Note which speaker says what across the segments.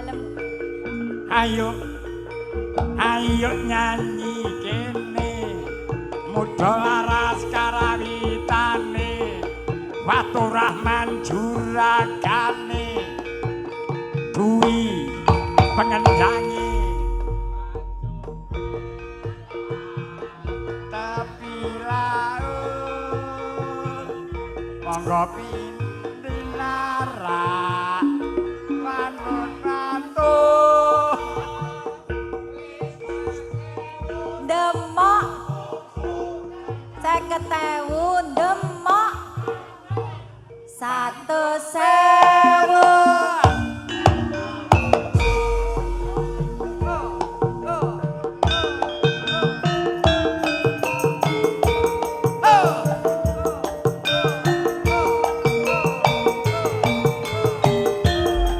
Speaker 1: Dalem.
Speaker 2: Ayo. Ayo nyanyi kene. Muda laras karawitane. Faturrahman juragane. Dwi pengendange. Tepi laut monggo pindinara manut mantu.
Speaker 1: Demok 50.000 demok 100.000.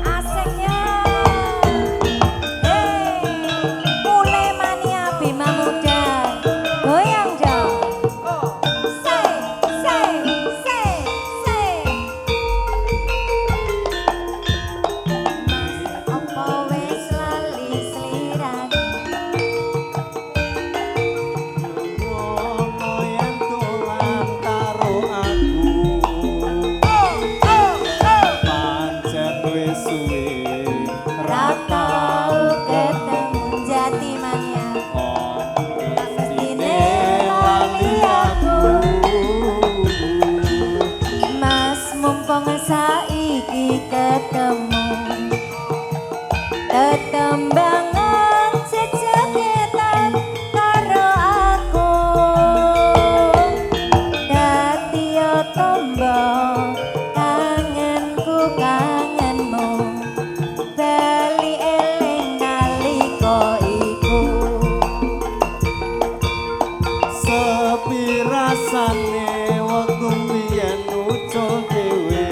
Speaker 1: Asiknya. Hey, Pule mania Bima Muda. Goyang dong. Se, se, se, se. Mas, opo wis lali slirane?
Speaker 3: Ngono yen dolan karo aku. Pancen wis suwe
Speaker 1: Ra tau ketemu Jati mania.
Speaker 3: Mestine lali aku.
Speaker 1: Mas mumpung saiki ketemu, tetembangan jejegetan karo aku. Dadi yo tombo kangenku kangenmu, bali eling nalika iku.
Speaker 3: Sepi rasane wektu biyen ucul dhewe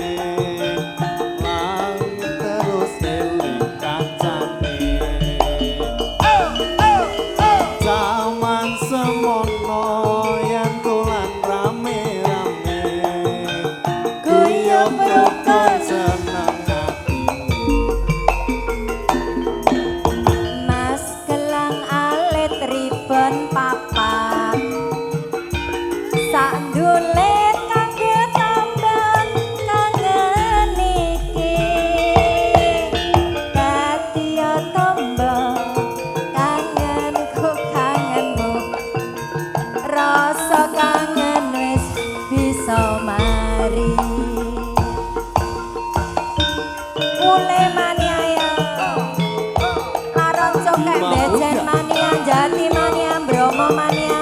Speaker 3: lan terus eling kancane. Jaman semono yen dolan rame-rame,
Speaker 1: Guyub rukun
Speaker 3: seneng atine.
Speaker 1: Mas gelang alit ribon papat, sak ndulit kanggo tambang kangen iki. Dadi yo tombo kangenku kangenmu, rasa kangen wis bisa mari. Pule mania ya. Laron cokek bejen mania, jati mania, bromo mania,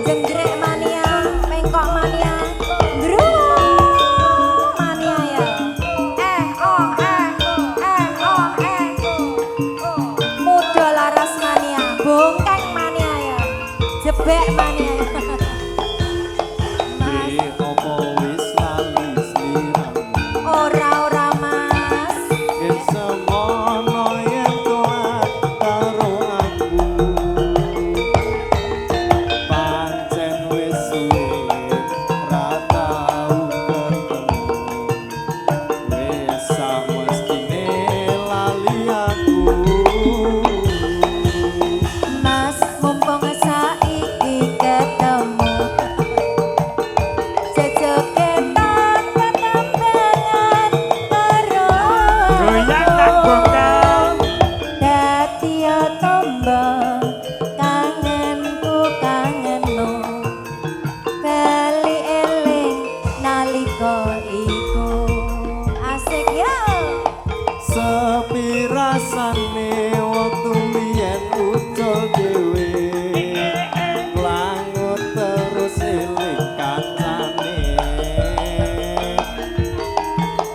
Speaker 1: jenggrek mania, pengkok mania, druwo mania ya. Eh oh eh, eh oh eh. Muda laras mania, bongkeng mania ya, jebek mania ya. Mas,
Speaker 3: Opo wis lali sliramu?
Speaker 1: ora ora mas.
Speaker 3: Yen semono yen dolan karo aku. Pancen wis suwe ra tau ketemu. Wis samestine lali aku.
Speaker 1: Mas mumpung saiki ketemu, jejegetan tetembangan karo
Speaker 2: Goyang
Speaker 1: aku.
Speaker 2: nang bongkang.
Speaker 1: Dadi yo tombo kangenku kangenmu, bali eling nalika iku. Asik ya.
Speaker 3: Sepi rasane wektu biyen ucul dhewe. Nglangut terus eling kancane.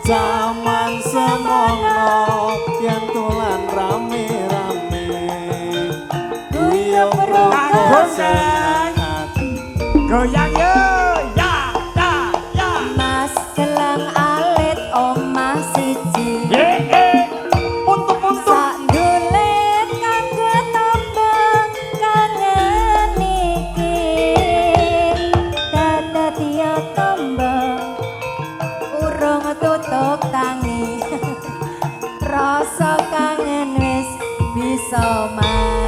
Speaker 3: Jaman semono yen dolan rame-rame,
Speaker 1: Guyub
Speaker 3: rukun
Speaker 1: rukun.
Speaker 3: seneng ati.
Speaker 2: Goyang yo ya ya ya.
Speaker 1: Mas gelang alit omah siji,
Speaker 2: Ye eh. Untuk-untuk.
Speaker 1: sak ndulit kanggo tambang kangen iki. Dadi yo tombo urung tutuk tangi, rasa kangen Desa